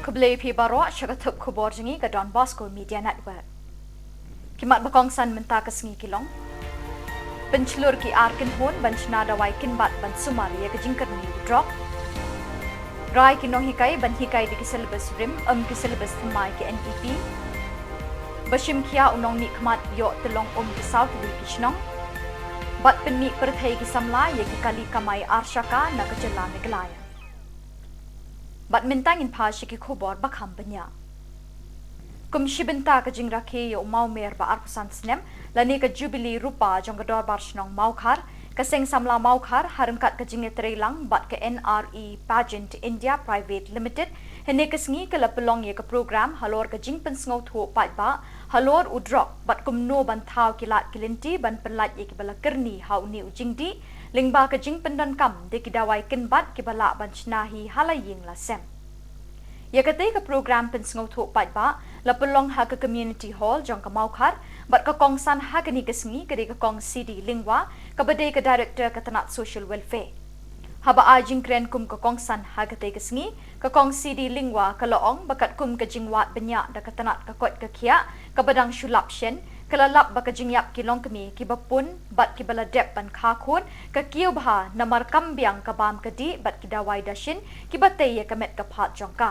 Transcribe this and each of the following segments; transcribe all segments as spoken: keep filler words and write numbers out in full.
Khublei phi baroh sha ka thup khubor jong ngi ka Don Bosco Media Network. Ki mat ba kongsan mynta ka sngi ki long: pynchlur ki ar kynhun ban shna dawai kynbat ban sumar ïa ka jingkyrni u drok. Rai ki nonghikai ban hikai da ki syllabus rim, ym ki syllabus thymmai ki N E P. Ba shim khia u nongmihkhmat ïoh tyllong um ki saw tylli ki shnong. Bad pynmih pyrthei ki samla ïa ki kali kamai arshaka na ka jylla Meghalaya. Bad mynta ngin phai sha ki khubor ba kham bniah. Kum shi bynta ka jingrakhe ïa u Mawmer ba arphew san snem lane ka Jubili Rupa jong ka Dorbar Shnong Mawkhar, ka Seng Samla Mawkhar ha ryngkat ka jingïatreilang bad ka N R E Pageant India Private Limited hynne ka sngi ka la pynlong ïa ka program halor ka jingpynsngewthuh paidbah halor u drok bad kumno ban thaw ki lad ki lynti ban pynlait ïa kiba la kyrni ha une u jingdih lyngba ka jingpyndonkam da ki dawai kynbat kiba lah ban shna hi ha la ïing la sem. Ïa katei ka program pynsngewthuh paidbah la pynlong ha ka Community Hall jong ka Mawkhar, bad ka kongsan ha kane ka sngi ka dei ka Kong C D Lyngwa, kaba dei ka Director ka tnat Social Welfare. Haba ai jingkren kum ka kongsan ha katei ka sngi, ka Kong C D Lyngwa ka la ong ba katkum ka jingwad bniah da ka tnat ka koit ka khiah kaba dang shu lap shen, ka la lap ba ka jingïap ki longkmie kiba pun bad kiba la dep ban kha khun ka kiew bha namar kam biang ka bam ka dih bad ki dawai dashin kiba tei ïa ka met ka phad jong ka.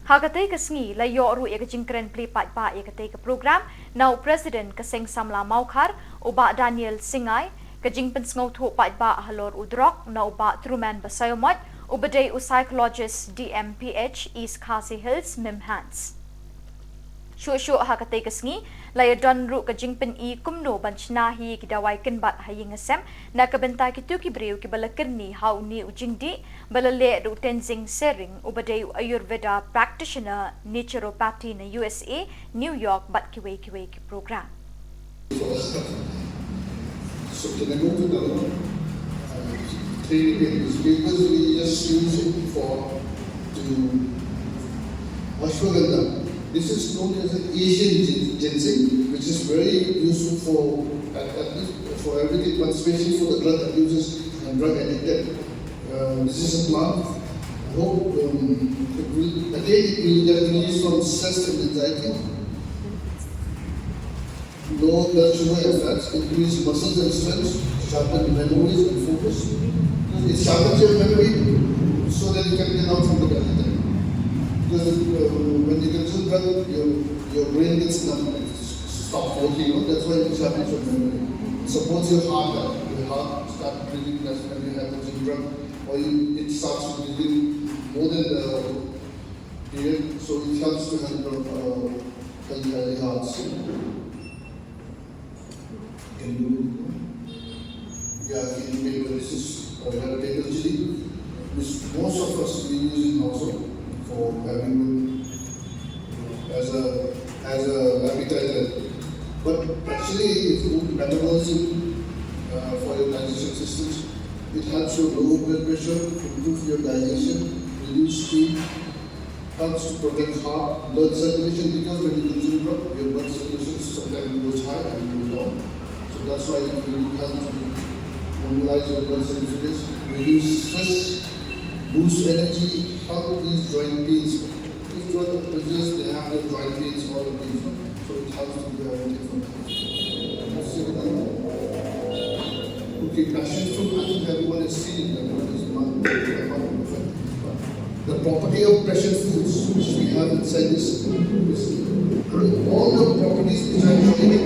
Ha katei ka sngi la ïoh ruh ïa ka jingkren plie paidbah ïa katei ka program na u President ka Seng Samla Mawkhar, u Bah Daniel Singai, ka jingpynsngewthuh paidbah halor u drok na u Bah Truman Basaiawmoit, uba dei u Psychologist D M P H East Khasi Hills, MIMHANS. Shuh shuh ha katei ka sngi la ïadon ruh ka jingpyni kumno ban shna hi ki dawai kynbat ha ïing ha sem na ka bynta kito ki briew kiba la kyrni ha une u jingdih, ba la leh da u Tenzing Sering, uba dei u Ayurveda practitioner, naturopathy na U S A, New York bad kiwei kiwei ki program. So can I move to the training and newspapers? We just use it for to ashwagandha. This is known as an Asian gin- ginseng, which is very useful for at, at least for everything, but especially for the drug abusers and drug addicted. Uh, this is a plant. I hope um, it will, again, it will get released from stress and anxiety. Lower blood sugar and fats, increase muscles and strength, sharpen memories and focus. It sharpens your memory so that you can get out from the bed at night. Because uh, when you consume drug, your, your brain gets numb and stops working. You know? That's why it sharpens your memory. It supports your heart health. Your heart starts breathing less when you have consumed drug. Or you, it starts breathing more than the period. So it helps to help uh, healthy, healthy hearts. Can you, yeah, can you make this uh, paper chili, which most of us we use in household for having as a as a appetizer. But actually, it's good metabolism uh, for your digestion systems. It helps you lower blood pressure, improve your digestion, reduce sleep, helps to protect heart, blood circulation, because when you consume drug, your blood circulation sometimes goes high and goes down. So that's why it really helps to normalize your blood circulation, reduce stress, boost energy, help these joint pains. If you are the prisoners, they have the joint pains all the days. So it helps to be everything from that. Okay, passion fruit, I think everyone has seen it. Everyone is one, one, one. The property of passion fruits, which we have inside this, is all the properties which are related,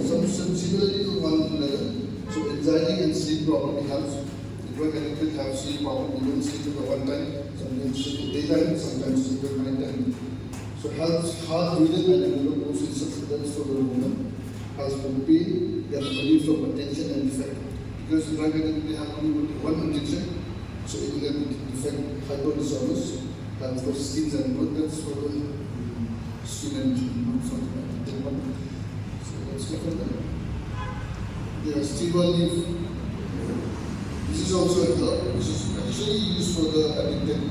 some, some similarity to one another. So anxiety and sleep problem helps. The drug addict will have sleep problem, even sleep at one time, sometimes sleep at daytime, sometimes sleep at night time. So helps heart rhythm and glucose itself helps for the woman, helps for pain, get relief from attention and effect. Because drug addict they have only one attention, so it can affect hypersomnolence, helps for skins and blood, that's for the skin and blood, something like that. So let's go further. The steamer leaf. This is also a herb which is actually used for the addicted.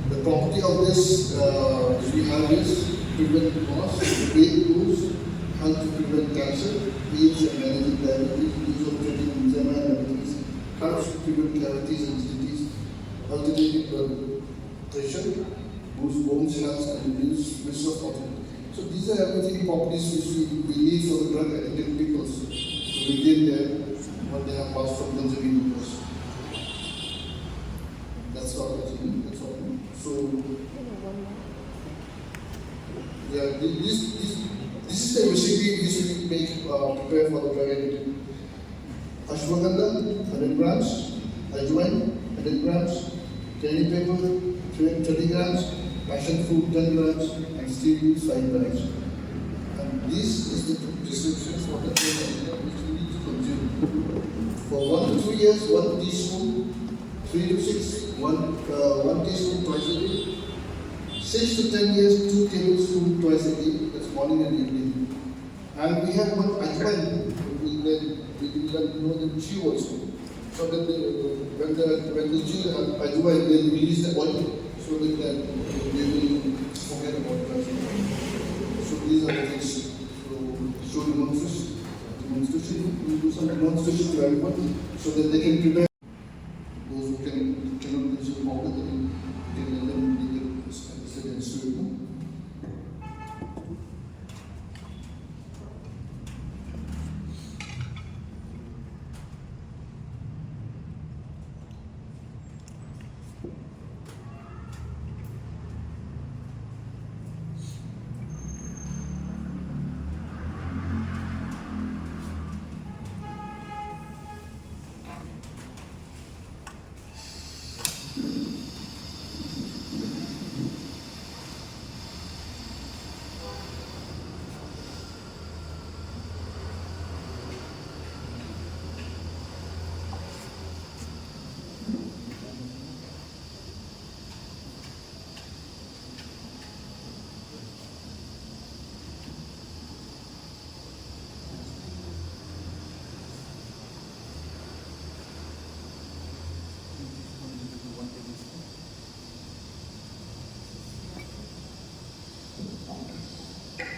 The property of this uh, we have is prevent loss, weight loss, help to prevent cancer, aids and managing diabetes, use of treating eczema and diabetes, helps to prevent cavities and cities, alternative blood. Boost bones health and reduce risk of autism. So these are everything properties which we, we need for the drug addicted people to regain their what they have lost from benzodiazepines. That's all I think. That's all. So yeah, thi- this this this is the recipe which we make uh, prepare for the drug addict. Ashwagandha, hundred grams, ajwain, hundred grams, curry pepper, thirty grams, passion fruit, ten grams, and steel beans, five grams. And this is the prescription for the drug which we need to consume. For one to two years, one teaspoon, three to six, one, uh, one teaspoon twice a day. Six to ten years, two tablespoons twice a day, that's morning and evening. And we have one ajwain, we will then, we will then know the chew also. So that the, when the, when the chew have ajwain, they release the oil, so that then they will forget about that. So these are the things. So show demonstration, demonstration, we will do some demonstration to everyone, so that they can prepare. Those who can, cannot consume powder, then we can let them make it as, as a student.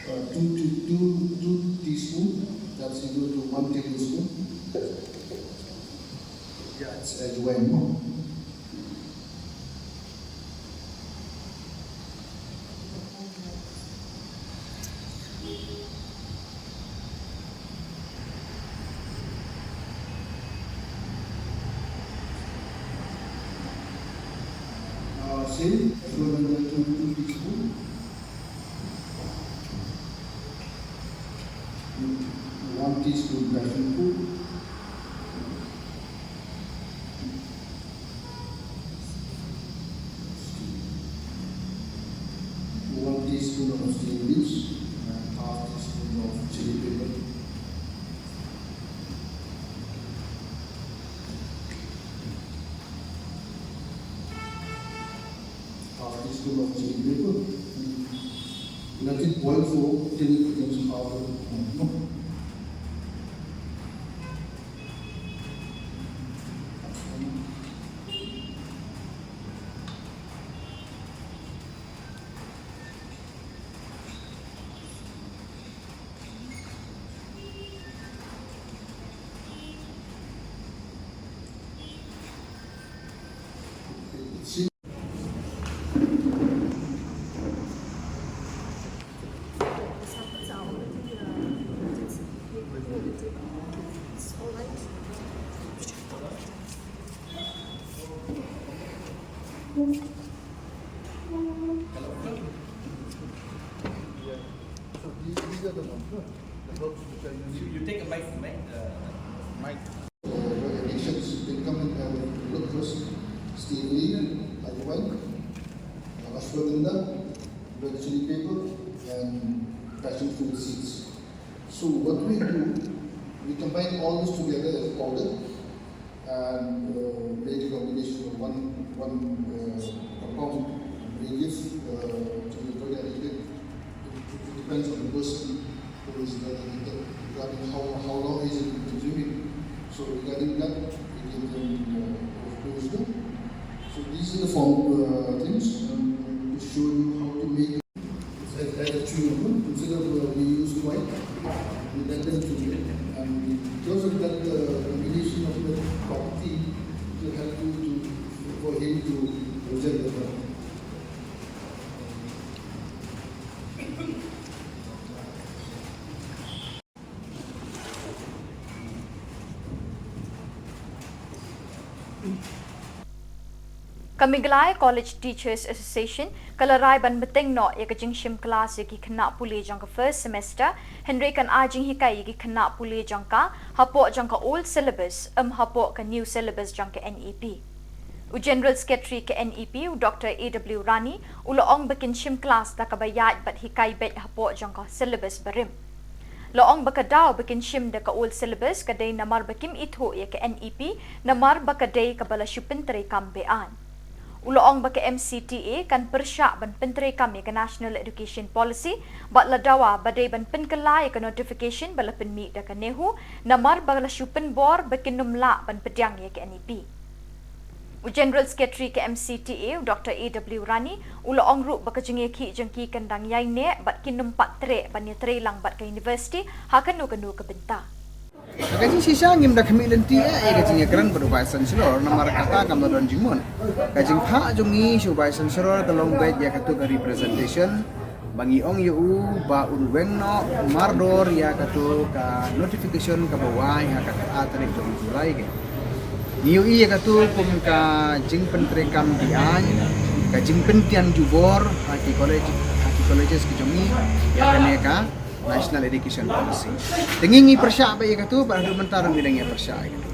Uh, two, two, two, two teaspoon, that's equal to one tablespoon. Yeah, it's ajwain, no? Uh, same, two, two teaspoon. One teaspoon passion fruit. One teaspoon of steel beans and half teaspoon of chili pepper. Half teaspoon of chili pepper. Let it boil for till it becomes half. No? So these, these are the ones, no? The herbs which I use. You, you take a mic, mic, uh, mic. Uh, addictions, they come in, uh, blood first, stevia, ajwain, uh, ashwagandha, red chili pepper, and passion fruit seeds. So what we do, we combine all this together as powder and uh, make a combination of one, one uh, compound. We give uh, to the drug addict. It, it depends on the person who is the addicted, regarding how, how long is it consuming. So regarding that, we give them uh, wisdom. So these are the form uh, things um, to show you how to make as, as a chewing gum, instead of uh, we use white, we let them chew it. And because of that uh, combination of the property, it will help you to, for him to reject the drug. Ka Meghalaya College Teachers Association ka la rai ban bteng noh ïa ka jingshim klas ïa ki khynnah pule jong ka first semester, hynrei kan ai jinghikai ïa ki khynnah pule jong ka hapoh jong ka old syllabus, ym hapoh ka new syllabus jong ka N E P. U General Secretary ka N E P, u Doctor A W Rani, u la ong ba kin shim klas da kaba ïaid bad hikai beit hapoh jong ka syllabus barim. La ong ba ka daw ba kin shim da ka old syllabus ka dei namar ba kim ithuh ïa ka N E P, namar ba ka dei kaba la shu pyntreikam be-aiñ. U la ong ba ka M C T A kan pyrshah ban pyntreikam ïa ka National Education Policy, bad la dawa ba dei ban pynkylla ïa ka notification ba la pynmih da ka NEHU, namar ba la shu pynbor ba kin ym lah ban pdiang ïa ka N E P. U General Secretary ka M C T A, u Doctor A W Rani, u la ong ruh ba ka jingïakhih jong ki kan dang ïaineh bad kin ym pat treh ban ïatreilang bad ka university ha kano kano ka bynta. Ka jingshisha ngim da khmih lynti eh ïa ka jingïakren bad u Vice Chancellor, namar kata kam da don jingmut. Ka jingphah jong ngi sha u Vice Chancellor ka long beit ïa katu ka representation ba ngi ong ïa u ba un weng noh mardor ïa katu ka notification kaba u ai ha ka khatar tarik jong u July. Ngi ïohi ïa katu kum ka jingpyntreikam be-aiñ, ka jingpyntian jubor ha ki college, ha ki colleges ki jong ngi ïa kane ka National Education Policy. Te ngi ngi pyrshah bha ïa katu, bad haduh mynta ruh ngi dang ïa pyrshah ïa katu.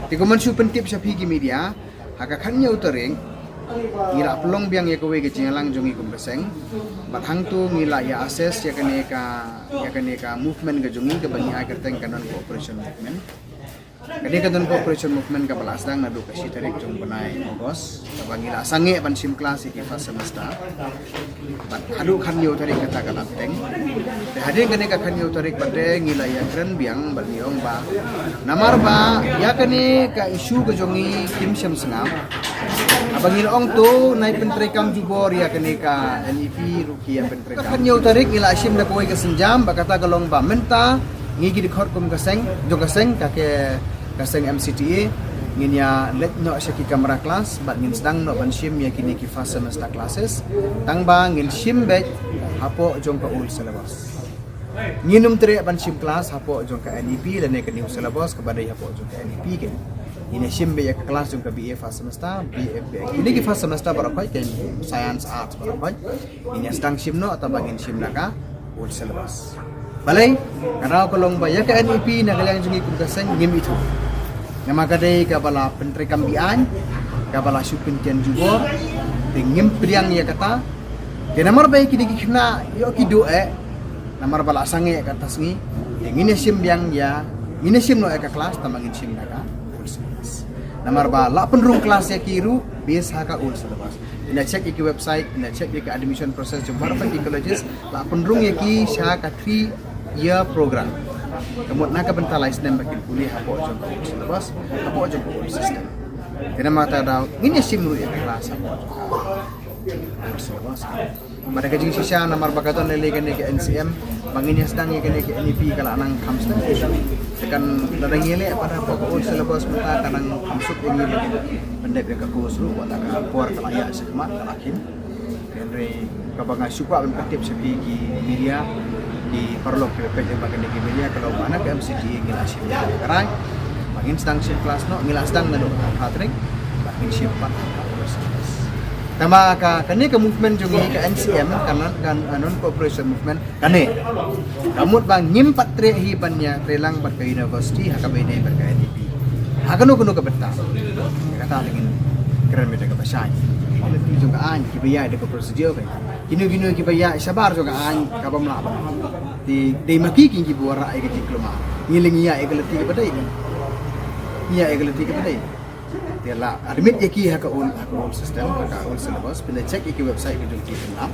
Te kumno shu pyntip sha phi ki media, ha ka khatñiew tarik ngi la pynlong biang ïa kawei ka jingïalang jong ngi kum ka seng. Bad hangtu ngi la ïa assess ïa kane ka, ïa kane ka movement ka jong ngi kaba ngi ai kyrteng ka non-cooperation movement. Kane ka non-cooperation movement kaba la sdang naduh ka shi tarik jong u bnai August, kaba ngi la sangeh ban shim klas ïa ki first semester. Bad haduh khatñiew tarik kata ka la bteng. Te hadien kane ka khatñiew tarik pat te ngi la ïakren biang bad ngi ong ba namar ba ïa kane ka issue ka jong ngi kim shem sngap. Haba ngi la ong to nai pyntreikam jubor ïa kane ka N E P ruh ki ïa pyntreikam. Khatñiew tarik ngi la shim da kawei ka sienjam ba kata ka long ba mynta ngi ki dkhot kum ka seng, jong ka seng ka ke ka seng M C T A, ngin ïa leit noh sha ki kamra klas bad ngin sdang noh ban shim ïa kine ki first semester classes. Tang ba ngin shim beit hapoh jong ka old syllabus. Ngin ym treh ban shim klas hapoh jong ka N E P lane ka new syllabus kaba dei hapoh jong ka N E P. Ngin ïa shim beit ïa ka klas jong ka B A first semester, B A, B A. Kine ki first semester baroh khoit, ka science, arts baroh khoit. Ngin ïa sdang shim noh, tang ba ngin shim na ka old syllabus. Balei, ka daw ka long ba ïa ka N E P na ka liang jong ngi kum ka seng ngim ithuh. Namar ka dei kaba la pyntreikam be-aiñ, kaba la shu pyntian jubor, te ngim pdiang ïa kata. Te namar ba ïa kine ki khynnah ïoh ki duh eh, namar ba la sangeh kata sngi, te ngin ïa shim biang ïa, ngin ïa shim noh ïa ka klas, tang ba ngin shim na ka old syllabus. Namar ba la pynrung klas ïa ki ruh base ha ka old syllabus. Phin ïa check ïa ki website, phin ïa check ïa ki admission process jong baroh ki colleges, la pynrung ïa ki sha ka three year program. Ka mut na ka bynta lai snem ba kin pule hapoh jong ka old syllabus, hapoh jong ka old system. Te namar kata daw ngin ïa shim ruh ïa ka klas hapoh jong ka old syllabus. Bad ka jingshisha namar ba ka don lei lei kane ka N C M, ba ngin ïa sdang ïa kane ka N E P ka la nang kham sdang. Te kan lada ngi leh pat hapoh ka old syllabus mynta ka nang kham suk ïa ngi ban pyndep ïa ka course ruh, wat la ka por ka la ïaid shakhmat ka la khin. Hynrei kaba nga shu kwah ban pyntip sha phi ki media, ki paralok kiba peit lyngba kane ki media, ka long ba na ka M C T A ngi la shim ïa ka rai ba ngin sdang shim klas noh, ngi la sdang naduh ka khatar tarik, ba ngin shim pat ha ka old syllabus. Tang ba ka, kane ka movement jong ngi ka N C M, ka non, ka non cooperation movement, kane ka mut ba ngim pat treh hi ban ïa treilang bad ka university ha kaba ïadei bad ka N E P ha kano kano ka bynta. Kata te ngin kren beit da kaba shai. Ki lynti jong ka aiñ kiba ïaid da ka procedure, kino kino kiba ïaid shabar jong ka aiñ ka bym lah ban. Te dei ma ki, ki kiba wanrah ïa ka jingkulmar. Ngi leh ngi ïaid ïa ka lynti kaba dei, ngi ïaid ïa ka lynti kaba dei. Te la admit ïa ki ha ka old, ha ka old system, ha ka old syllabus. Phin ïa check ïa ki website ki jong ki khynnah.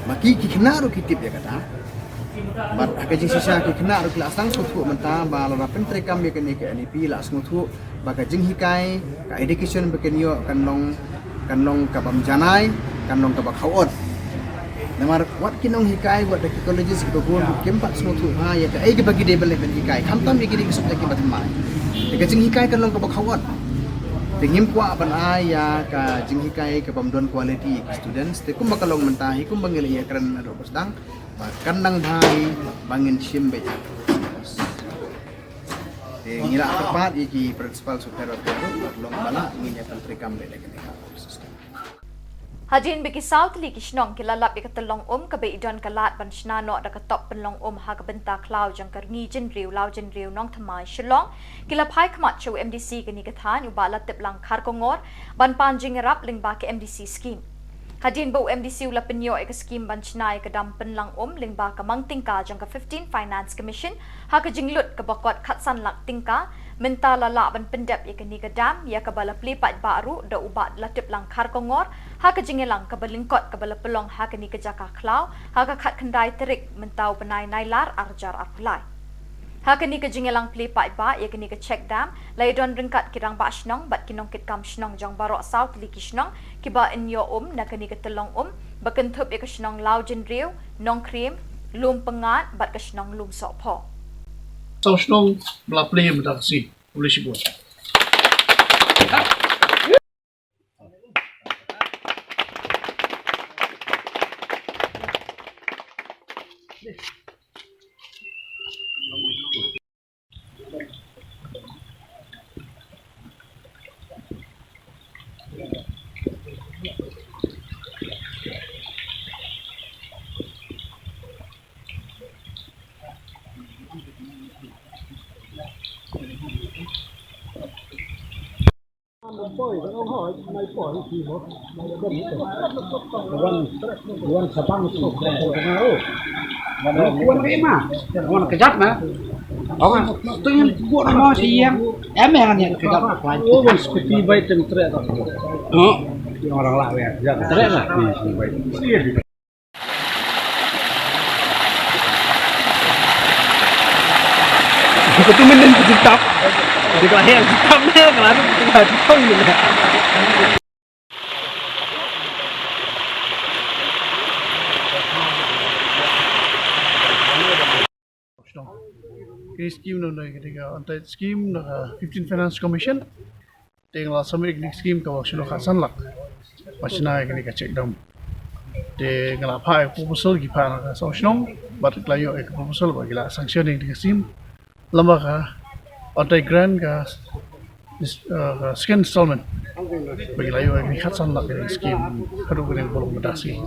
Ma ki, ki khynnah ruh ki tip ïa kata. Bad ha ka jingshisha ki khynnah ruh ki la sdang sngewthuh mynta ba lada pyntreikam ïa kane ka N E P, la sngewthuh ba ka jinghikai, ka education ba kin ïoh kan long, kan long ka bym janai, kan long kaba khawoh. Namar wat ki nonghikai, wat da ki colleges kiba bun ruh kim pat sngewthuh bha ïa kaei kaba ki dei ban leh ban hikai, khamtam ïa kine ki subject kiba thymmai. Te ka jinghikai kan long kaba khawoh. Te ngim kwah ban ai ïa ka jinghikai ka bym don quality ïa ki students. Te kumba ka long mynta hi, kumba ngi la ïakren naduh ba sdang, ba kan nang bha hi ba ngin shim beit. Te ngi la kyrpad ïa ki principal secretary ruh, ba long ba lah ngin ïa pyntreikam beit da kane ka old system. Hadien ba ki saw tylli ki shnong ki la lap ïa ka tyllong um kaba i don ka lad ban shna noh da ka top pynlong um ha ka bynta khlaw jong ka rngi jynriew Lawjynriew Nongthymmai Shillong, ki la phai khmat sha u M D C kane ka thaiñ u Bah Latiplang Kharkongor ban pan jingïarap lyngba ka M D C scheme. Hadien ba u M D C u la pynïoh ïa ka scheme ban shna ïa ka dam pynlang um lyngba ka mang tyngka jong ka fifteen Finance Commission ha ka jinglut kaba kot khatsan lak tyngka, mynta la lah ban pyndep ïa kane ka dam, ïa kaba la plie paidbah ruh da u Bah Latiplang Kharkongor ha ka jingïalang kaba lyngkot kaba la pynlong ha kane ka jaka khlaw ha ka khatkhyndai tarik mynta u bnai Nailar arhajar arphew lai. Ha kane ka jingïalang plie paidbah ïa kane ka check dam, la ïadon ryngkat ki rangbah shnong bad ki nongkitkam shnong jong baroh saw tylli ki shnong kiba yn ïoh um na kane ka tyllong um ba kynthup ïa ka shnong Lawjynriew, Nongkriem, Lumpyngngad bad ka shnong Lumsohphoh. Saw shnong ba la plie mynta ka sngi. Khublei shibun. Betul, mending kita. Di kelahiran kita, mending kelahiran kita. Shnong. Kane ka scheme na, na, kane ka untied scheme na ka fifteen Finance Commission. Te nga la submit ïa kane ka scheme kaba shu long khatsan lak. Ba shna ïa kane ka check dam. Te nga la phah ïa ka proposal, ki phah na ka saw shnong, bad ki la ïoh ïa ka proposal, bad ki la sanction ïa kane ka scheme. Lem bad ka untied grant ka, uh, ka second installment. Ba ki la ïoh ïa kane khatsan lak ïa ka scheme haduh kane ka bor mynta shi.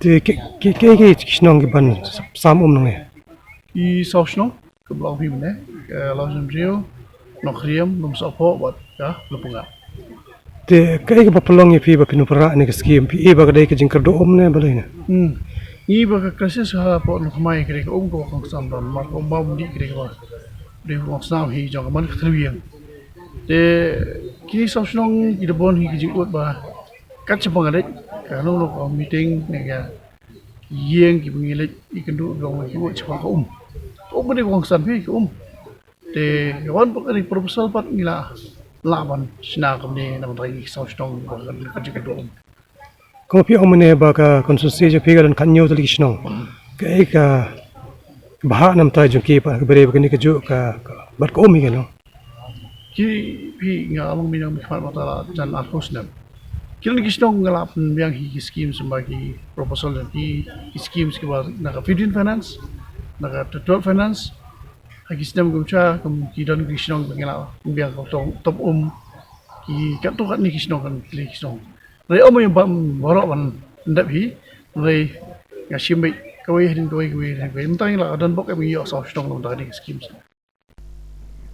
Te ki, ki, ki, ki shnong kiban sam um nang ne? Ki saw shnong, kaba la ong phi mynne, ka Lawjynriew, Nongkriem, Lumsohphoh, bad ka Lumpyngngad. Te kaei kaba pynlong ïa phi ba phin wanrah ïa kane ka scheme, phi i ba ka dei ka jingkyrduh um ne balei ne? Hmm. Ngi i ba ka crisis hapoh Nongthymmai ka dei ka um kaba kongsan don, namar ka um bym dih ka dei kaba dei kongsan hi jong ka man ka tyrwi ïing. Te kine saw shnong ki da bun hi ka jingud ba kat shaba nga leit kano kano ka meeting ne ka ïing kiba ngi leit ïakynduh, ki ong ki ud shaphang ka um. Ka um ka dei kongsan phi ka um. Te ka wan pat ka dei proposal pat ngi la lah ban shna kumne na ka bynta ki saw shnong ba ka dei ka jingkyrduh um. Kumba phi ong mynne ba ka constituency jong phi ka don khathynñiew tylli ki shnong. Kaei ka bhah na bynta jong ki pat kaba dei ba kane kajuh ka, ka, bad ka um hi kano? Ki, phi, nga long mynne mynta ka bynta la jan arphew snem. Ki don ki shnong nga la pynbiang hi ki schemes, symbai ki proposal jong ki, ki schemes kiba na ka fifteen Finance, na ka twelve Finance. Ha ki snem kumjuh kum ki don ki shnong ba ngi la pynbiang ka tong top um. Ki katto katne ki shnong, kan ki shnong. Hynrei ym ïa ba, baroh ban pyndep hi. Hynrei nga shim beit kawei hadien kawei, kawei hadien kawei. Mynta ngi la don bok em ïoh saw shnong na bynta kane ka scheme.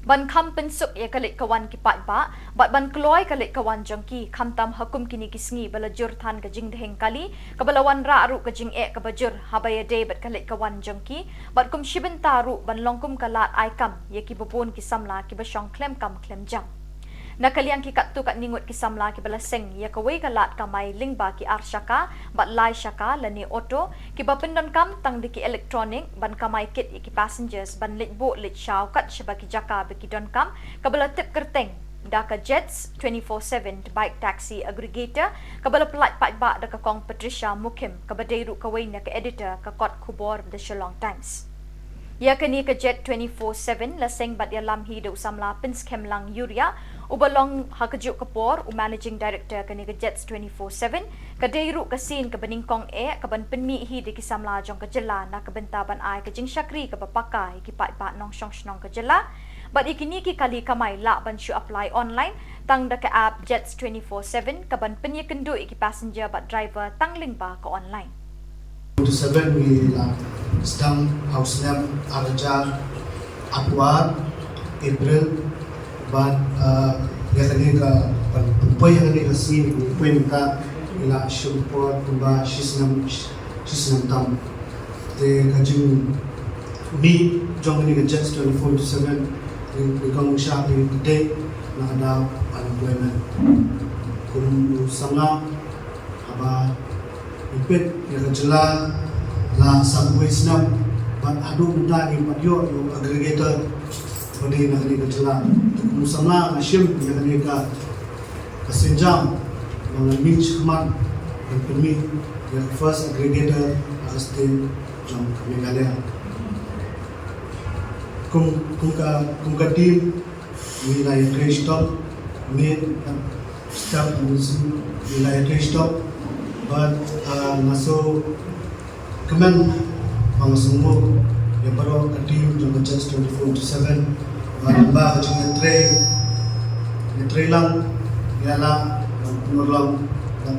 Ban kham pynsuk ïa ka leit ka wan ki paidbah bad ban kloi ka leit ka wan jong ki, khamtam ha kum kine ki sngi ba la jur than ka jingdheng kali, kaba la wanrah ruh ka jingeh kaba jur haba ïadei bad ka leit ka wan jong ki, bad kum shi bynta ruh ban long kum ka lad ai kam ïa kiba bun ki samla kiba shong khlem kam khlem jam. Na ka liang ki katto katne ngut ki samla kiba la seng ïa kawei ka lad kamai lyngba ki ar shaka bad lai shaka lane auto, kiba pyndonkam tang da ki electronic ban kamai kit ïa ki passengers ban leit buh leit shaw kat shaba ki jaka ba ki donkam, kaba la tip kyrteng da ka Jets twenty-four seven Bike Taxi Aggregator, kaba la pyllait paidbah da ka Kong Patricia Mukhim, kaba dei ruh kawei na ka editor ka kot khubor The Shillong Times. Ïa kane ka Jet twenty-four seven la seng bad ïalam hi da u samla Pynskhem Lang Uriah, uba long ha kajuh ka por u Managing Director kane ka Jets twenty-four seven. Ka dei ruh ka sien kaba nyngkong eh kaban pynmih hi da ki samla jong ka jylla na ka bynta ban ai ka jingshakri kaba paka ïa ki paidbah nongshong shnong ka jylla. Bad ïa kine ki kali kamai lah ban shu apply online tang da ka app Jets twenty-four seven, kaban pynïakynduh ïa ki passenger bad driver tang lyngba ka online. Two seven ngi la sdang ha u snem ar hajar arphew ar April, bad ïa kane ka, ban pynpoi ïa kane ka sngi, pynpoi mynta ngi la shim por kumba shi snem, shi snem tam. Te ka jingmih jong kane ka Jets twenty-four into seven, ngi, ngi kong sha ngi dei na ka daw unemployment. Kum u samla haba ngi peit ïa ka jylla la sa kawei snem, bad haduh mynta ngim pat ïoh ïa u aggregator ba dei na kane ka jylla. Te kum u samla nga shim ïa kane ka, ka sienjam ba ngan mih shakhmat ban pynmih ïa ka first aggregator ha ka state jong ka Meghalaya. Kum, kum ka, kum ka team, ngi la ïatrei shitom, ngi, staff, ngi la ïatrei shitom, bad nga sngewkmen ba nga sngewbha ïa baroh ka team jong ka Jets twenty-four into seven, ba lyngba ka jingïatrei, ïatrei lang, ïa la ban pynurlong, ban,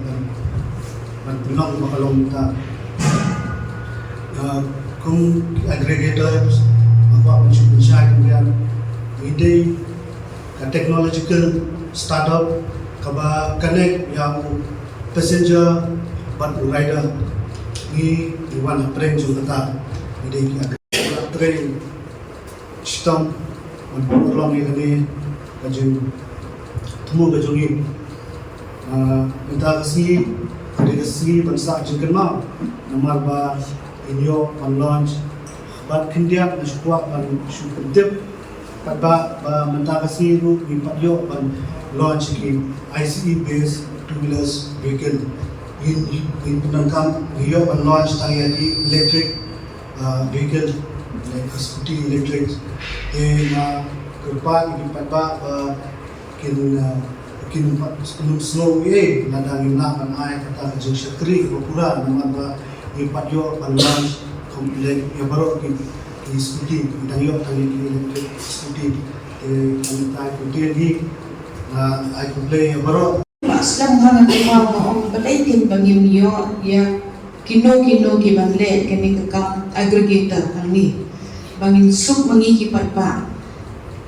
ban pynlong ba ka long mynta. Kum ki aggregators, nga kwah ban shu pynshai khyndiat, ngi dei ka technological startup kaba connect ïa u passenger bad u rider. Ngi, ngi wan hapdeng jong kata, ngi dei ki aggregator. Shitom ban pynurlong ïa kane ka jingthmu ka jong ngi. Mynta ka sngi ka dei ka sngi ban sah jingkynmaw namar ba ngin ïoh ban launch, bad khyndiat nga shu kwah ban shu pyntip pat ba, ba mynta ka sngi ruh ngin pat ïoh ban launch ki I C E based two wheelers vehicle. Ngin, ngin pyndonkam, ngin ïoh ban launch tang ïa ki electric vehicle, like ka scooty electric. Te nga kyrpad ïa ki paidbah ba kin, kin pat kin sngew ei lada ngim lah ban ai kata ka jingshakri kaba pura namar ba ngim pat ïoh ban launch, like, ïa baroh ki, ki scooty, ngi dang ïoh tang ïa ki electric scooty. Te nga ai khublei ïa baroh. Ba slem ha nga kynmaw nga ong balei kin ba ngim ïoh ïa kino kino ki ban leh kane ka kam aggregator hangne ba ngin suk ma ngi ki paidbah.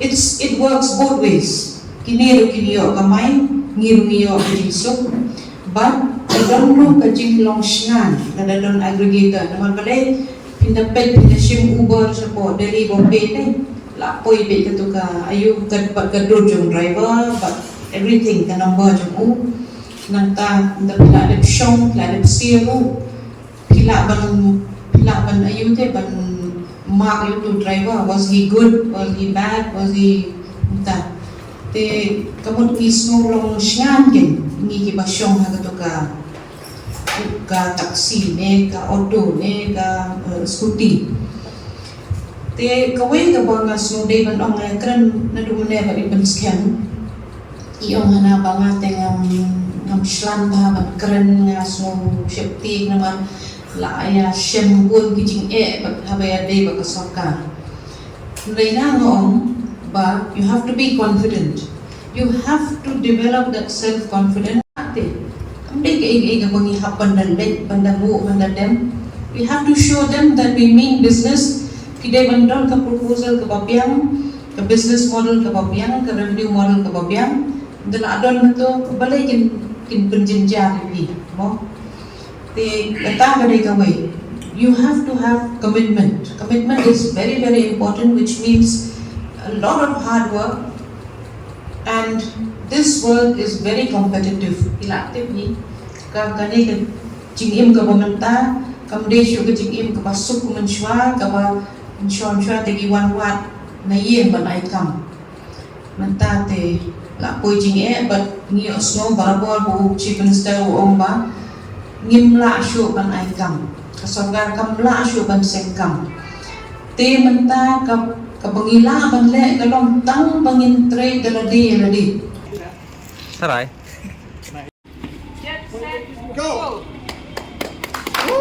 It's, it works both ways. Kine ruh kin ïoh kamai, ngi ruh ngi ïoh ka jingsuk. Bad ka don ruh ka jinglong shngaiñ lada don aggregator. Namar balei phin da peit, phin da shim Uber shapoh Delhi, Bombay ne, la poi beit kato ka, aïu, ka, bad ka dur jong driver bad everything, ka number jong u. Nangta ynda phi la dep shong, phi la dep siew ruh, phi lah ban, phi lah ban, aïu te, ban mark ïa uto u driver, was he good, was he bad, was he, mynta. Te ka mut ngi sngew long shngaiñ kein ngi kiba shong ha kato ka, ka taxi ne ka auto ne ka, eh, scooty. Te kawei kaba nga sngew dei ban ong, nga kren naduh mynne bad i pynskhem. I ong hana ba nga te ngam, ngam shlan bha ban kren, nga sngew sheptieng namar la ïa shem bun ki jingeh bad haba ïadei bad ka sorkar. Hynrei nga ong ba you have to be confident. You have to develop that self confidence. Te kam dei kaei kaei kaba ngi hap ban da leit, ban da buh, ban da dem. We have to show them that we mean business. Ki dei ban don ka proposal kaba biang, ka business model kaba biang, ka revenue model kaba biang. Ynda la don kato, balei kin, kin pynjynjar ïa phi, mo? Te kata ka dei kawei. You have to have commitment. Commitment is very, very important, which means a lot of hard work. And this world is very competitive. I la tip hi, ka, kane ka jingim kaba mynta kam dei shuh ka jingim kaba suk mynshuwa, kaba mynshuwa mynshuwa te ki wan wad na ïing ban ai kam. Mynta te la poi jingeh bad ngi ïohsngew barabor ba u Chief Minister u ong ba ngim lah shuh ban ai kam. Ka sorkar kam lah shuh ban seng kam. Te mynta ka, kaba ngi lah ban leh ka long tang ba ngin trei da lade ïa lade. Sarai. Go! Go,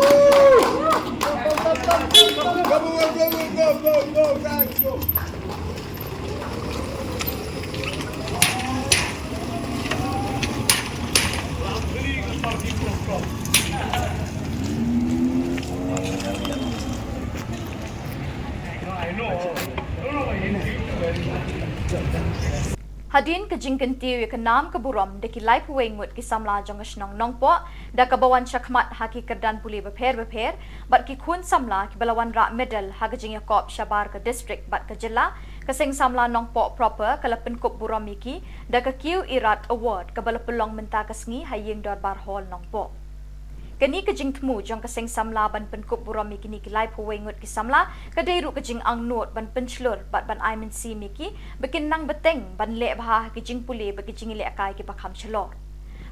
go, go, go, go, go, guys, go! Hadien ka jingkyntiew ïa ka nam ka burom da ki laiphew wei ngut ki samla jong ka shnong Nongpoh, da kaba wan shakhmat ha ki kyrdan pule bapher bapher, bad ki khun samla kiba la wanrah medal ha ka jingïakop shabar ka district bad ka jylla, ka Seng Samla Nongpoh Proper ka la pynkup burom ïa ki da ka Kiew Irat Award kaba la pynlong mynta ka sngi ha Ïing Dorbar Hall Nongpoh. Kane ka jingthmu jong ka Seng Samla ban pynkup burom ïa kine ki laiphew wei ngut ki samla, ka dei ruh ka jingangnud ban pynshlur bad ban ai mynsiem ïa ki, ba kin nang bteng ban leh bha ha ki jingpule bad ki jingïalehkai kiba kham shalor.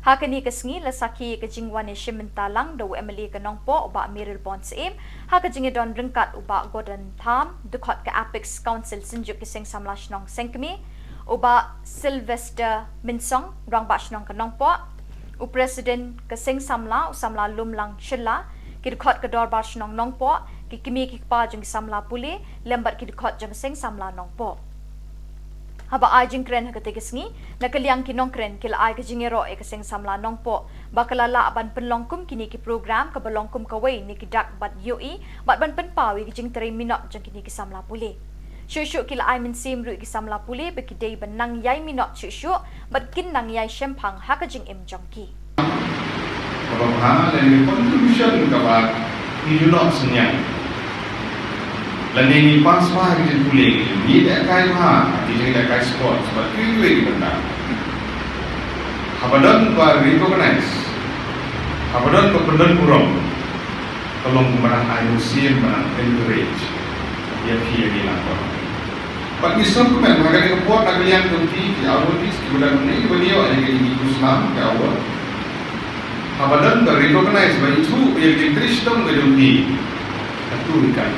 Ha kane ka sngi la sakhi ïa ka jingwan ïashim bynta lang da u M L A ka Nongpoh u Bah Mayralborn Syiem, ha ka jingïadon ryngkat u Bah Gordon Tham, dkhot ka Apex Council Synjuk ki Seng Samla Shnong Sengkmie, u Bah Sylvester Mynsong, Rangbah Shnong ka Nongpoh, u President ka Seng Samla, u Samla Lumlang Shylla, ki dkhot ka Dorbar Shnong Nongpoh, ki kmie ki kpa jong ki samla pule, lem bad ki dkhot jong ka Seng Samla Nongpoh. Haba ai jingkren ha katei ka sngi, na ka liang ki nongkren ki la ai ka jingïaroh ïa ka Seng Samla Nongpoh ba ka la lah ban pynlong kum kine ki program kaba long kum kawei na ki dak bad ïohi, bad ban pynpaw ïa ka jingtrei minot jong kine ki samla pule. Shuh shuh ki la ai mynsiem ruh ïa ki samla pule ba ki dei ban nang ïai minot shuh shuh bad kin nang ïai shemphang ha ka jingim jong ki. Kaba bha lane contribution kaba ngi ju noh synñiang. Lane ngi pass bha ha ki jingpule, ngi lehkai bha ha ki jinglehkai sports bad kiwei kiwei ki bynta. Haba don ba recognize, haba don ba pyndon burom, ka long ba nang ai mynsiem, ba nang encourage ïa phi ïa ngi lang bad. Bad ngi sngewkmen ha kane ka por na ka liang jong phi ki awardees kiba dang ngi ban ïoh ïa kine ki khusnam ki award. Haba don ba recognize, ba ithuh ïa ka jingtrei shitom ka jong phi, hato kan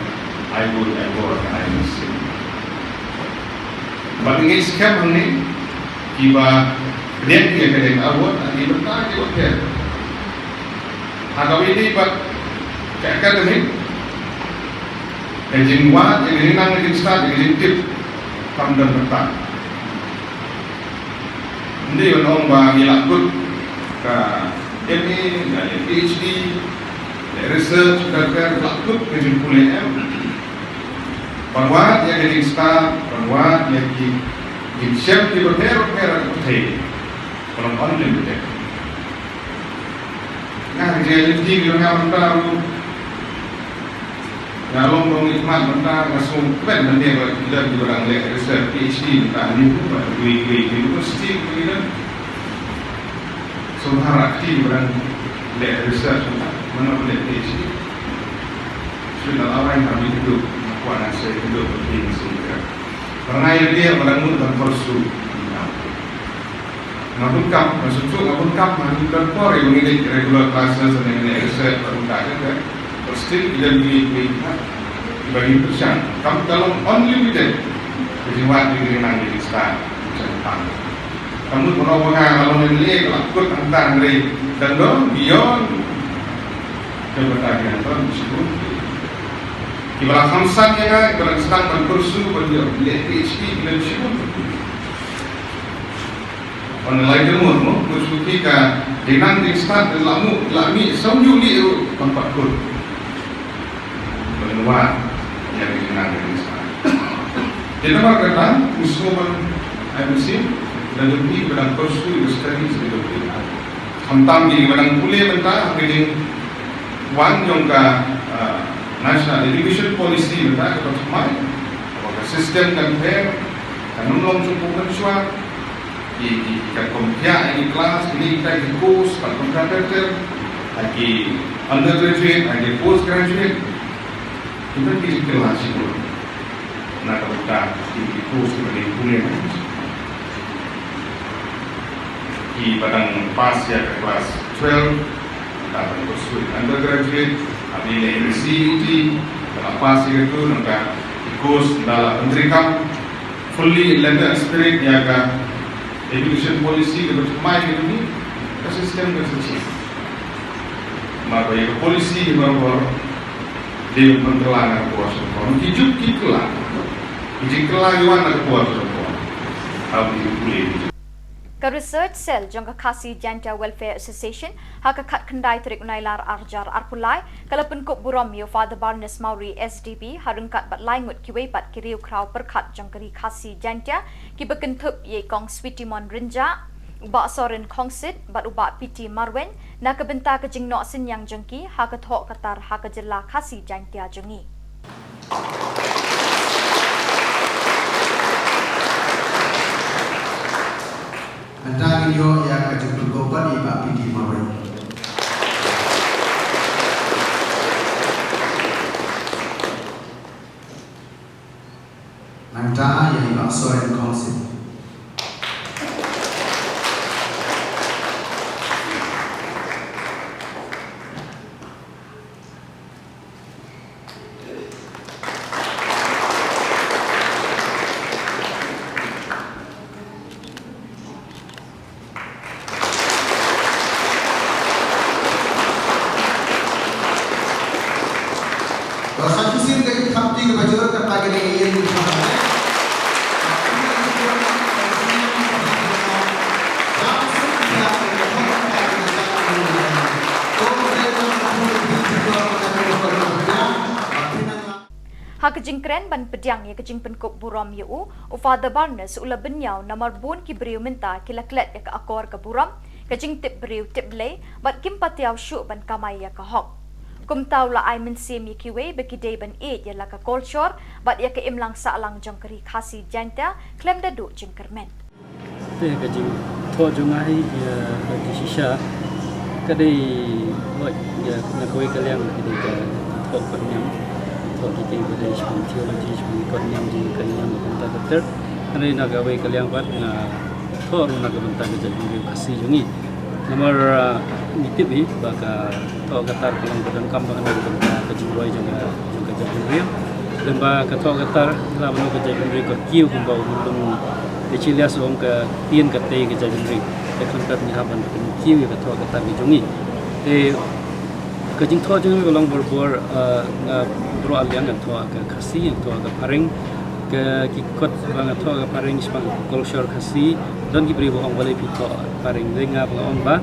ai buit ai bor, kan ai mynsiem. Bad ngi skhem hangne kiba pdiang ïa kane ka award, ha ki bynta kiba pher. Ha kawei pat ka academic, ka jingwad, ka jingnang, ka jingstad, ka jingtip kam don bynta. Ym dei ban ong ba ngi la kut ka M A, ngi la leh P H D, leh research, ka, ka la kut ka jingpule, em. Ban wad ïa ka jingstad, ban wad ïa ki jingshem kiba pher bapher ha ka pyrthei, ka long unlimited. Nga ha ka jingïaid lynti jong nga mynta ruh, nga long ba ngi khmat mynta, nga sngewkmen mynne ba ki don kiba dang leh research P H D mynta ha New York bad kiwei kiwei ki university kiba ki don. Sngewbha ki ba dang leh research mynta, mano ba leh P H D. Shu la lawei ha New York, nga kwah nang share kynduh bad phi mynsiem. Ba nga ïa lade ba dang mut ban pursue. Nga bun kam, nga shu shu nga bun kam, nga bun kam por ïa ngi leit regular classes, ngi leit research, bad kumta, kan, kan. But still, ki don kiwei kiwei kiba ngi pyrshang. Kam ka long unlimited ka jingwad, ka jingïalang, ka jingstad, ka jingstad. Kam mut ba nga, nga long M L A, ka la kut hangta, hynrei dang don beyond. Ka bynta ki dang don shibun. Kiba la khamsan ïa nga, kiba la sdang ban pursue, ban ïoh leh P H D, ki don shibun. Ban lai jingmut mo, mut shuki ka jingnang jingstad, la mut, la mih, saw hynñiew lieh ruh kam pat kut. Ban wad ïa ka jingnang jingstad. Te namar kata, ngi sngewbha ban ai mynsiem, da jong ki ba dang pursue, ba study, sa ka jong ki. Khamtam ki ba dang pule mynta, ha ka jingwan jong ka, ah, National Education Policy mynta, kaba thymmai, ba ka system kan pher, kan ym long shuh mynshuwa, ki, ki, ki kan kum pia ïa ki class, kine kita ki course, kan kum pia ter ter, ha ki undergraduate, ha ki postgraduate. Kita ki jingkylla shibun. Na ka bynta ki, ki course kiba dei pule. Kiba dang pass ïa ka class twelve, ka dang pursue undergraduate, ha ba ïa ka C U E T, ka dang pass ïa ka tu, na ka course da la pyntreikam fully in letter and spirit ïa ka education policy kaba thymmai ka jong ngi, ka system ka sa change. Namar ba ïa ka policy hi baroh baroh dei ban pynkylla na ka por sha ka por. Ki juk ki kylla. Ki jingkylla ki wan na ka por sha ka por. Haba ki pule ki juk. Ka Research Cell jong ka Khasi Jaintia Welfare Association, ha ka khatkhyndai tarik u Nailar arhajar arphew lai, ka la pynkup burom ïa u Father Barnes Mawrie S D B, ha ryngkat bad lai ngut kiwei pat ki riewkhraw pyrkhat jong ka Ri Khasi Jaintia, kiba kynthup ïa i Kong Sweetimon Rynjah, u Bah Soren Khongsit, bad u Bah P T Marwein, na ka bynta ka jingnoh synñiang jong ki, ha ka thoh ka tar, ha ka jylla Khasi Jaintia jong ngi. Mynta ngin ïoh ïa ka jingpynkup pat ïa i Bah P T Marwein. Nangta ïa i Bah Soren Khongsit. Ba sa shisien ka jingthap kti kaba jur kata ka dei ka ïing. Ha ka jingkren ban pdiang ïa ka jingpynkup burom ïa u, u Father Barnes u la bynñiaw namar bun ki briew mynta ki la klet ïa ka akor ka burom, ka jingtip briew tip Blei, bad kim pat ïoh shuh ban kamai ïa ka hok. Kumta u la ai mynsiem ïa kiwei ba ki dei ban ïeit ïa la ka kolshor, bad ïa ka imlang sahlang jong ka Ri Khasi Jaintia, khlem da duh jingkyrmen. Te ka jingthoh jong nga hi, ïa, ka jingshisha ka dei, oi, ïa, na kawei ka liang ka dei ka thoh kot niam, thoh ki ktien ba dei shaphang theology, shaphang kot niam, jingkren niam, kumta ka ter. Hynrei na kawei ka liang pat nga thoh ruh na ka bynta ka jaitbynriew Khasi jong ngi. Namar, ah, ngi tip hi ba ka thoh ka tar ka long ka donkam ba ka long ka jingroi jong ka, jong ka jaitbynriew. Lem ba ka thoh ka tar, la ba ka jaitbynriew ka kiew kumba u Lum Echelius u ong, ka ktien ka tei ka jaitbynriew. Te khlem kat ngi hap ban pynkiew ïa ka thoh ka tar ka jong ngi. Te ka jingthoh jong ngi ka long borbor, ah, nga baroh liang, nga thoh ka Khasi, nga thoh ka Phareng. Ka ki kot ba nga thoh ka Phareng shaphang ka kolshor Khasi, don ki briew ba ong balei phi thoh Phareng, dei nga ba nga ong ba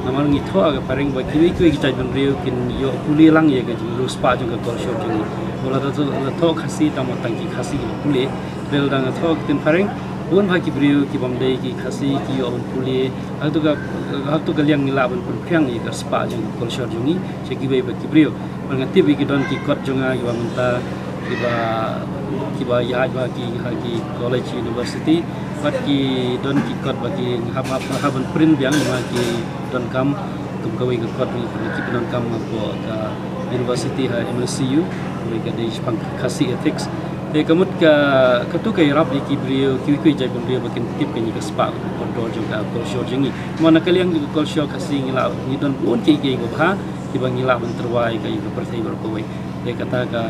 namar ngi thoh ka Phareng ba kiwei kiwei ki jaitbynriew kin ïoh pule lang ïa ka jingriewspah jong ka kolshor jong ngi. Ba la thoh, la thoh Khasi tang ba tang ki Khasi ki pule. Hynrei lada nga thoh ka ktien Phareng, bun bha ki briew ki bym dei ki Khasi ki ïoh ban pule. Ha katu ka, ha katu ka liang ngi lah ban pynphriang ïa ka spah jong ka kolshor jong ngi sha kiwei pat ki briew. Bad nga tip ba ki don ki kot jong nga kiba mynta kiba, kiba ïaid bha ki ha ki college, university. Bad ki don ki kot ba ki hap, hap, hap ban print biang, namar ki donkam, kum kawei ka kot ba ki pyndonkam hapoh ka university ha M N C U, kawei ka dei shaphang Khasi ethics. Te ka mut ka, katu ka ïarap ïa ki briew, kiwei kiwei jaitbynriew ba kin tip kane ka spah kordor jong ka kolshor jong ngi. Namar na ka liang ka kolshor Khasi ngi lah, ngi don bun kiei kiei kiba bha kiba ngi lah ban tyrwa ïa ka, ïa ka pyrthei baroh kawei. Te kata ka,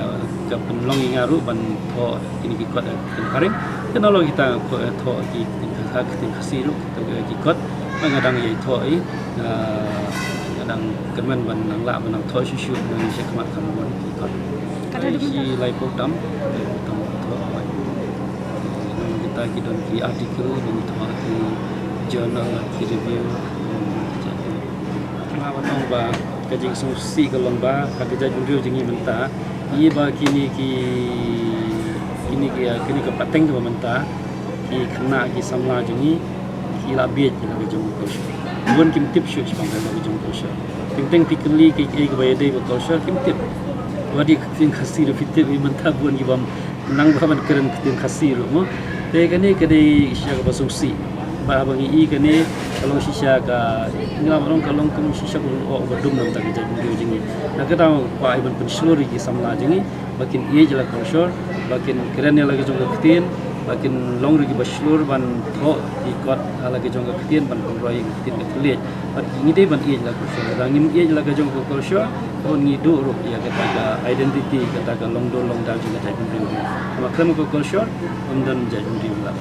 ka pynlong ïa nga ruh ban thoh kine ki kot ha ka ktien Phareng. Te nalor kita nga thoh ki ktien Khasi, ktien Khasi ruh, kita ki kot. Ba nga dang ïai thoh hi, ah, nga dang kyrmen ban nang lah ban nang thoh shuh shuh, nang sha khmat kham bun ki kot. Kata dum shi laiphew tam, laiphew tam thoh. Nang kita ki don ki article, don thoh ki journal, ki review. Nga wan ong ba ka jingsngewsih ka long ba ha ka jaitbynriew jong ngi mynta, ïa ba kine ki, kine ki, kine ka pateng kaba mynta ki khynnah ki samla jong ngi ki la bieit ïa la ka jong ka kolshor. Bun kim tip shuh shaphang ka la ka jong ka kolshor. Teng teng phi kylli kiei kiei kiba ïadei bad ka kolshor kim tip. Wat ïa ka ktien Khasi ruh phi tip, mynta bun ki bym nang bha ban kren ktien Khasi ruh mo. Te kane ka dei shisha kaba sngewsih. Ba haba ngi i kane ka long shisha ka, ngi lah ban ong ka long kum shisha ka lyngngoh ba dum na ka bynta ka jaitbynriew jong ngi. Na kata nga kwah ban pynshlur ïa ki samla jong ngi ba kin ïeit ïa la ka kolshor, ba kin kren ïa la ka jong ka ktien, ba kin long ruh kiba shlur ban thoh ki kot ha la ka jong ka ktien, ban pynroi ïa ka ktien ka thylliej. Bad ngi dei ban ïeit la ka kolshor. Lada ngim ïeit la ka jong ka kolshor, ngi duh ruh ïa kata ka identity, kata ka longdur longdar jong ka jaitbynriew. Namar khlem ka kolshor, ym don jaitbynriew lah.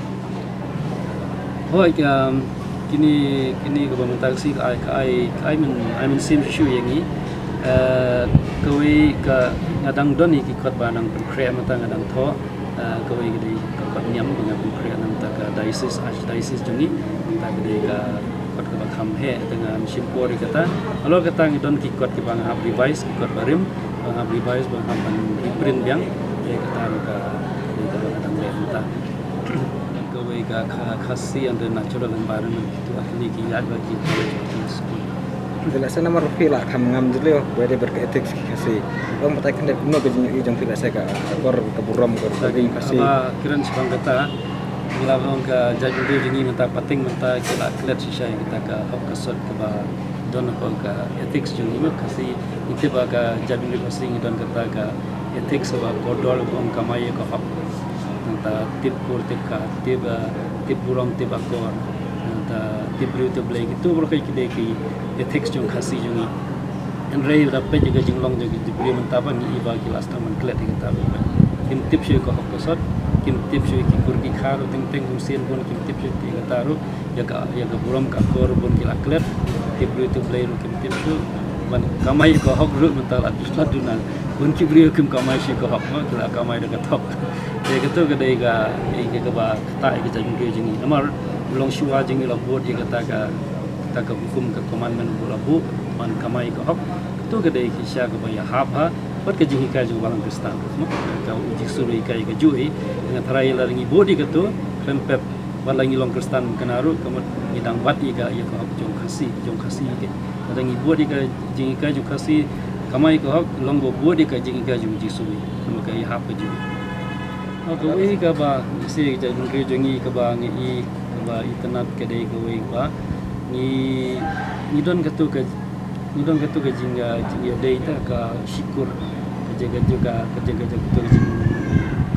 Hooid, um, kine, kine kaba mynta ka sngi ka ai, ka ai, ka ai myn, ai mynsiem shuh ïa ngi. Eh, kawei ka, nga dang don ïa ki kot ba nang pynkhreh mynta nga dang thoh. Ah, kawei ka dei ka kot niam ba nga pynkhreh na ka bynta ka diocese, archdiocese jong ngi, na ka bynta ka kot kaba kham heh, te ngan shim por ïa kata. Halor kata ngi don ki kot kiba nga hap revise, ki kot barim ba nga hap revise, ba nga hap ban reprint biang. Te kata ruh ka dei kaba nga dang leh mynta. Kawei ka Kha-, Khasi and the natural environment, kitu ar tylli ki ïaid bad ki college bad ki school. Te lehse namar phi la kham ngam jylliew, ba dei bad ka ethics ki Khasi. Long batai khyndiat kumno ka jingïohi jong phi lehse ka akor ka burom ka burom Khasi. Haba kren shaphang kata, ngi la ong ka jaitbynriew jong ngi mynta, pateng mynta ki la klet shisha ïa kata ka hok ka sot kaba don hapoh ka ethics jong ngi, Khasi. Ngi tip ba ka jaitbynriew Khasi ngi don kata ka ethics ba kordor, ba ong kamai ïa ka hok. Nangta tip kur tip kha, tip, ah, tip burom tip akor. Nangta tip briew tip Blei, kitu baroh ki dei ki ethics jong Khasi jong ngi. Hynrei lada peit ïa ka jinglong jong ki briew mynta ba ngi i ba ki la sdang ban klet ïa kata ruh. Kim tip shuh ïa ka hok ka sot, kim tip shuh ïa ki kur ki kha ruh, teng teng bun sien bun kim tip shuh ïa kata ruh. Ïa ka, ïa ka burom ka akor bun ki la klet, tip briew tip Blei ruh kim tip shuh. Ban kamai ka hok ruh mynta la duna, bun ki briew kim kamai shuh ka hok, ma ki la kamai da ka thok. Te kato ka dei ka, ïa kaba ktah ïa ka jaitbynriew jong ngi. Namar u longshuwa jong ngi la bud ïa kata ka, kata ka hukum ka commandment ba la buh ban kamai ka hok. Kato ka dei ka shisha kaba ïahap ha bad ka jinghikai jong ka Balang Khristan. Ma ka U Jisu ruh hikai ïa kajuh hi. Nga tharai lada ngi bud ïa kato, khlem pep ba la ngi long Khristan kane ruh, ka mut ngi dang bat ïa ka, ïa ka hok jong Khasi, jong Khasi hi. Lada ngi bud ïa ka jinghikai jong Khasi, kamai ka hok, long ba bud ïa ka jinghikai jong Jisu hi. Namar ka ïahap kajuh. Ah, kawei kaba ngi sngewsih ka jaitbynriew jong ngi kaba ngi i, kaba itynnad ka dei kawei kaba ngi, ngi don kato ka, ngi don kato ka jing, ah, jingïadei ta ka shikur, ka jing, ka jing, ka, ka jing, ka jing, kato ka jing,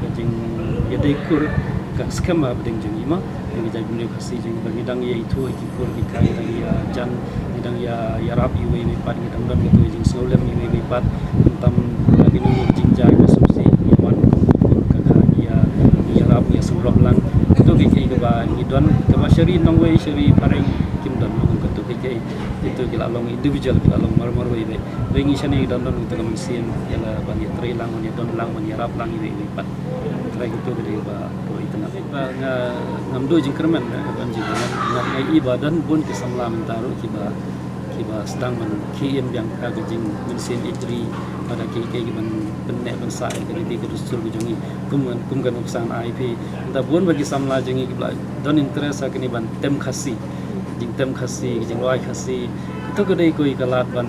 ka jingïadei kur ka skhem ba bdeng jong ngi ma. Ngi ka jaitbynriew Khasi jong ngi ba ngi dang ïa ithuh ïa ki kur ki kha, ngi dang ïa jan, ngi dang ïa, ïarap iwei ïwei pat, ngi dang don kato ka jingsngewlem iwei ïwei pat. Khamtam, ah, kino kino ka jingjia ka sngewsih, ngi wan kum ki kur ka kha, ngi ïa, ngi ïarap, ngi ïa sngewrop lang. Kato ka dei kaba ngi don, kaba sha ri nongwei, sha ri phareng kim don, ma kum kato ka dei, ito ki la long individual, ki la long mar mar wei wei. Wei ngi shane ngi don don kato ka mynsiem ïa la ban ïatrei lang, ban ïadon lang, ban ïarap lang iwei ïwei pat. Trai kato ka dei ba, ba itynnad. Ba nga, ngam duh jingkyrmen, eh, ban jingkyrmen. Nga, nga i ba don bun ki samla mynta ruh kiba, kiba sdang ban khie im biang ha ka jingmynsiem ïeit ri, bad ha kiei kiei kiban pynneh pynsah ïa ka riti ka dustur ka jong ngi. Kum, kum ka nuksa nga ai phi. Mynta bun ba ki samla jong ngi kiba don interest ha kane ban tem Khasi. Jingtem Khasi, jingrwai Khasi. Kato ka dei kawei ka lad ban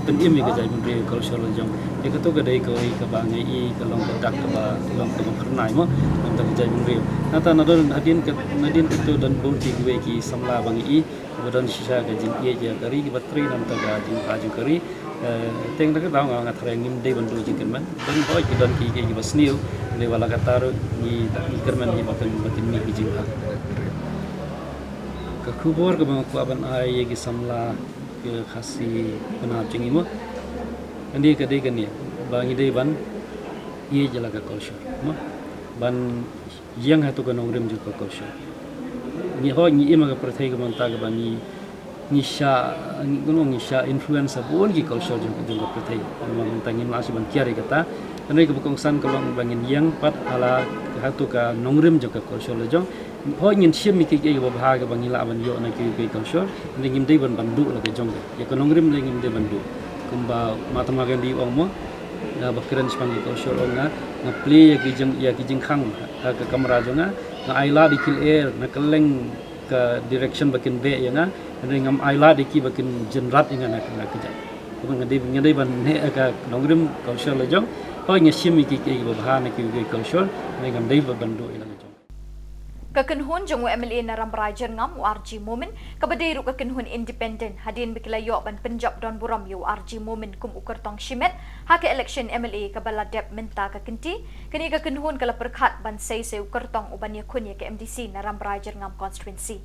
pynim ïa ka jaitbynriew culture la jong. Ïa kato ka dei kawei kaba nga i ka long ka dak kaba long kaba phyrnai mo. Namar ka jaitbynriew. Nangta nadon hadien ka, nadien kato don bun kiwei ki samla ba nga i ba don shisha ka jingïeit ïa ka ri, kiba trei namar ka jingïeit ïa ka ri. Eh, teng da ka daw nga, nga tharai ngim dei ban duh jingkyrmen. Don hoi ki don ki, ki, kiba sniew, hynrei wat la katta ruh ngi, ngi kyrmen ïa ba kin, ba kin mih ki jingkha. Ka khubor kaba nga kwah ban ai ïa ki samla ka Khasi Pnar jong ngi mo. Kane ka dei kane ba ngi dei ban ïeit ïa la ka culture mo. Ban ïeng ha kato ka nongrim jong ka culture. Ngi hoi ngi im ha ka pyrthei kaba mynta kaba ngi, ngi shah, ngi, ngi shah influence ha bun ki culture jong, jong ka pyrthei. Namar mynta ngim lah shuh ban kiar ïa kata. Hynrei kaba kongsan ka long ba ngin ïeng pat ha la, ha kato ka nongrim jong ka culture la jong. Hoi ngin shim ïa kiei kiei kiba bha kiba ngi lah ban ïoh na kiwei kiwei culture. Hynrei ngim dei ban, ban duh la ka jong ka. Ïa ka nongrim lei ngim dei ban duh. Kumba Mahatma Gandhi u ong mo, nga ba kren shaphang ki culture, u ong nga, nga plie ïa ki jing, ïa ki jingkhang ha ka kamra jong nga, nga ailad ïa ki lyer na kylleng ka direction ba kin beh ïa nga, hynrei ngam ailad ïa ki ba kin jynrat ïa nga na, na kjat. Kumba nga dei, nga dei ban neh ha ka nongrim culture la jong. Hoi nga shim ïa kiei kiei kiba bha na kiwei kiwei culture, hynrei ngam dei ban duh ïa la ka jong. Ka kynhun jong u M L A na Rambrai Jyrngam, u R G Momin, kaba dei ruh ka kynhun independent, hadien ba ki la ïoh ban pynjop don burom ïa u R G Momin kum u kyrtong shimet ha ka election M L A kaba la dep mynta ka kynti, kane ka kynhun ka la pyrkhat ban sei sei u kyrtong uban ïakhun ïa ka M D C na Rambrai Jyrngam constituency.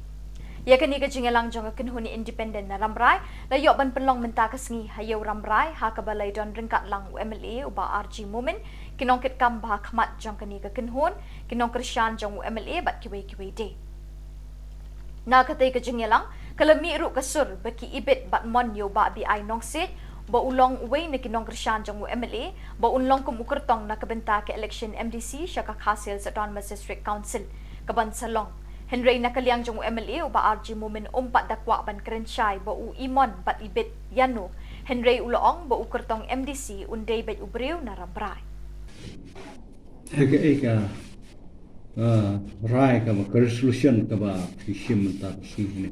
Ïa kane ka jingïalang jong ka kynhun independent na Rambrai la ïoh ban pynlong mynta ka sngi ha Ïew Rambrai, ha kaba la ïadon ryngkat lang u M L A u Bah R G Momin, ki nongkitkam ba ha khmat jong kane ka kynhun, ki nongkyrshan jong u M L A bad kiwei kiwei de. Na katei ka jingïalang ka la mih ruh ka sur ba ki ibit bad mon ïa u Bah B I Nongsiej, ba u long uwei na ki nongkyrshan jong u M L A ba un long kum u kyrtong na ka bynta ka election M D C sha ka Khasi Hills Autonomous District Council ka ban sa long. Hynrei na ka liang jong u M L A u Bah R G Momin um pat da kwah ban kren shai ba u i mon bad i bit ïano. Hynrei u la ong ba u kyrtong M D C un dei beit u briew na Rambrai. Eka eka, ah, rai kaba ka resolution kaba phi shim mynta ka sngi ne.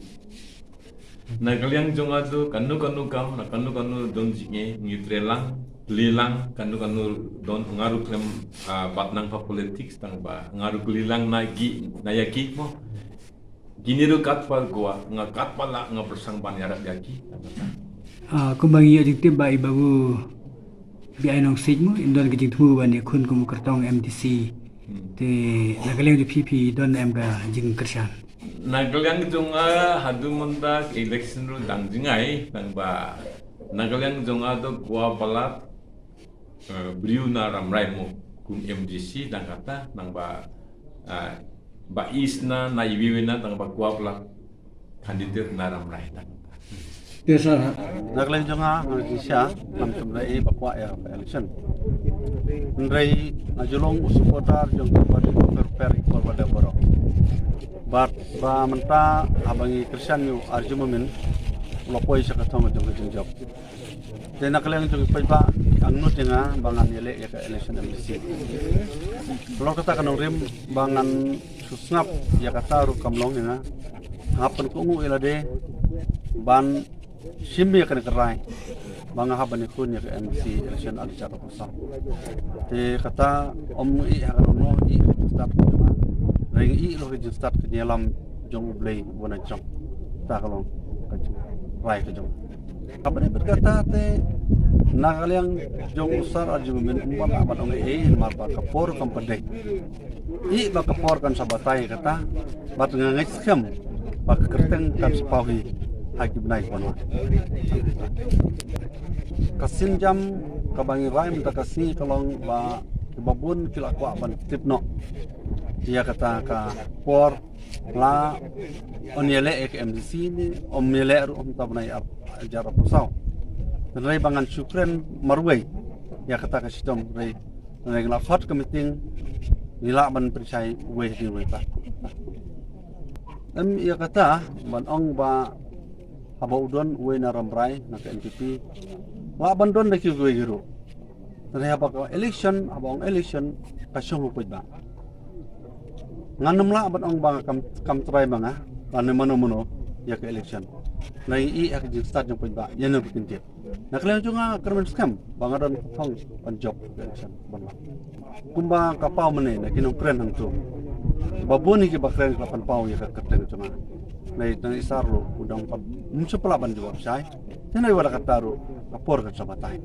Na ka liang jong nga tu kano kano kam, na kano kano don jingeh ngi trei lang, kylli lang, kano kano don nga ruh khlem, ah, bat nang pa politics tang ba nga ruh kylli lang na ki, na ïa ki mo. Kine ruh katba kwah, nga katba lah nga pyrshang ban ïarap ïa ki. Ah, kumba ngi ïoh jingtip ba i Babu B I Nongsiej mo, in don ka jingthmu ban ïakhun kum u kyrtong M D C. Hmm. Te na ka liang jong phi phi don em ka jingkyrshan? Na ka liang jong nga haduh mynta ka election ruh dang jngai, tang ba na ka liang jong nga tu kwah palat, eh, briew na Rambrai mo kum M D C tang kata, tang ba, eh, ba isna na iwi wina tang ba kwah palat candidate na Rambrai tang kata. Te sir ha. Na ka liang jong nga nga shisha ngam shym la ïohi ba kwah ïa ka election. Hynrei nga ju long u supporter jong ka party Doctor Per Iqbal Watda baroh. Bad ba mynta haba ngi kyrshan ïa u R G Momin u la poi sha ka thong jong ka jingjop. Te na ka liang jong ki paidbah ki angnud ïa nga ba ngan ïaleh ïa ka election M D C. Halor kata ka nongrim ba ngan shu sngap ïa kata ruh kam long ïa nga. Nga hap ban kohnguh ïa lade ban shim ïa kane ka rai ba nga hap ban ïakhun ïa ka M D C election ar hajar arphew saw. Te kata ym ïohi ha ka dohnud, ïohi ha ka jingstad ka jong nga. Hynrei ngi ïohi ruh ha ka jingstad ka jingïalam jong U Blei uba na jrong. Kata ka long ka jing, rai ka jong nga. Haba ïadei bad kata te na ka liang jong u Sir R G Momin ym pat lah ban ong ei ei namar ba ka por kam pat dei. Ïohi ba ka por kan sa batai kata bad nga ngeit skhem ba ka kyrteng kan sa paw hi ha ki bnai ki ban wan. Ka sienjam kaba ngi rai mynta ka sngi ka long ba kiba bun ki la kwah ban tip noh ïa kata ka por la un ïaleh ïa ka M D C ne ym ïaleh ruh mynta bnai ar hajar arphew saw. Hynrei ba ngan shu kren marwei ïa kata ka shitom hynrei Hynrei ngi la khot ka meeting, ngi lah ban pynshai uwei hadien uwei pat. Em, ïa kata ban ong ba haba u don uwei na Rambrai na ka N P P lah ban don da kiwei kiwei ruh. Hynrei haba ka election, haba ong election ka shong ha u paidbah. Ngan ym lah ban ong ba kam, kam trai ma nga lane mano mano ïa ka election. Hynrei ngi ïohi ha ka jingstad jong u paidbah ïa kane ba kin tip. Na ka liang jong nga nga kyrmen skhem ba nga don ka thong ban jop ka election ban wan. Kumba ka paw mynne na ki nongkren hangto, ba bun hi kiba kren ki la pynpaw ïa ka kyrteng jong nga. Hynrei tang i Sir ruh u dang pat ym shu pla ban jubab shai. Te hynrei wat la katta ruh ka por kan sa batai.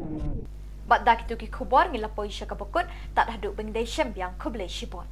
Bad da kito ki khubor ngi la poi sha kaba kut, tad haduh ban ïadei shem biang, khublei shibun.